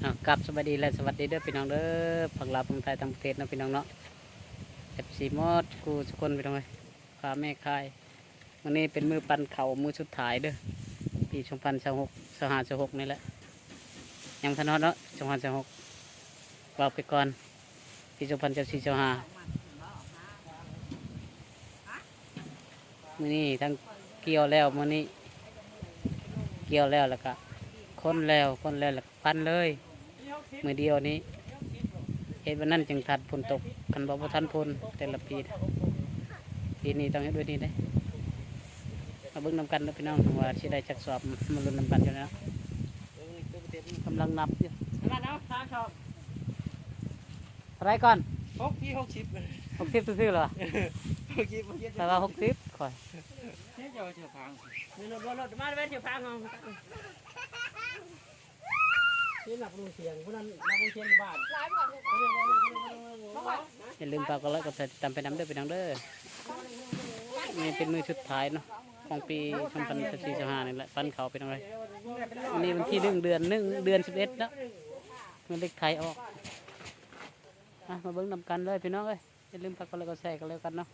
ອາ ກາບສະບາຍດີ ແລະ ສະຫວັດດີເດີພີ່ນ້ອງເດີ ຝັ່ງລາວ ຝັ່ງໄທ ຕ່າງປະເທດເນາະພີ່ນ້ອງເນາະ ເອັຟຊີໝົດຄູ່ທຸກຄົນພີ່ນ້ອງເອີຍ ພໍ່ຄ້າແມ່ຂາຍ. ມື້ນີ້ເປັນມື້ປັນເຂົ້າມື້ສຸດທ້າຍເດີ ປີສອງພັນຊາວຫົກ ຊາວຫ້າ ຊາວຫົກນີ້ແຫຼະ ຍັງບໍ່ທັນຮອດເນາະ ສອງພັນຊາວຫົກ ເວົ້າໄປກ່ອນ ປີສອງພັນຊາວສີ່ ຊາວຫ້າ. ມື້ນີ້ທັງກ່ຽວແລ້ວ ມື້ນີ້ກ່ຽວແລ້ວ ແລ້ວກະຂົນແລ້ວ ຂົນແລ້ວ ແລ້ວກະປັ່ນເລີຍ ມື້ດຽວນີ້ ເຮັດແບບນັ້ນຈຶ່ງທັນຝົນຕົກ ຄັນບໍ່ ບໍ່ທັນຝົນແຕ່ລະປີ ປີນີ້ຕ້ອງເຮັດແບບນີ້ເດ້. ມາເບິ່ງນຳກັນເດີພີ່ນ້ອງ ວ່າຊິໄດ້ຈັກສອບ ມາລຸ້ນນຳກັນຢູ່ເນາະ ກຳລັງນັບຢູ່. ເທົ່າໃດກ່ອນ? ຫົກສິບ ຫົກສິບ ຫົກສິບຊື່ໆ ເລີຍຫວາ? ຫົກສິບ ຫົກສິບ ແຕ່ວ່າຫົກສິບຂ້ອຍ ເຈົ້າເຈົ້າພັງ ລົດ ລົດ ລົດ ມາແວ່ນເຈົ້າພັງເຮົາ ນີ້ນັກລົງສຽງ ຜູ້ນັ້ນນັກລົງສຽງຢູ່ບ້ານ. ຢ່າລືມຝາກກົດໄລກົດແຊຕິດຕາມໄປນຳເດີພີ່ນ້ອງເດີ. ນີ້ເປັນມື້ສຸດທ້າຍເນາະ ຂອງປີສອງພັນຊາວສີ່ ຊາວຫ້ານີ້ແຫຼະ ປັນເຂົ້າພີ່ນ້ອງເອີຍ. ມື້ນີ້ວັນທີໜຶ່ງ ເດືອນໜຶ່ງ ເດືອນສິບເອັດເນາະ ມື້ເລກໄທອອກ. ມາ ມາເບິ່ງນຳກັນເລີຍພີ່ນ້ອງເອີຍ. ຢ່າລືມຝາກກົດໄລກົດແຊກັນແລ້ວກັນເນາະ.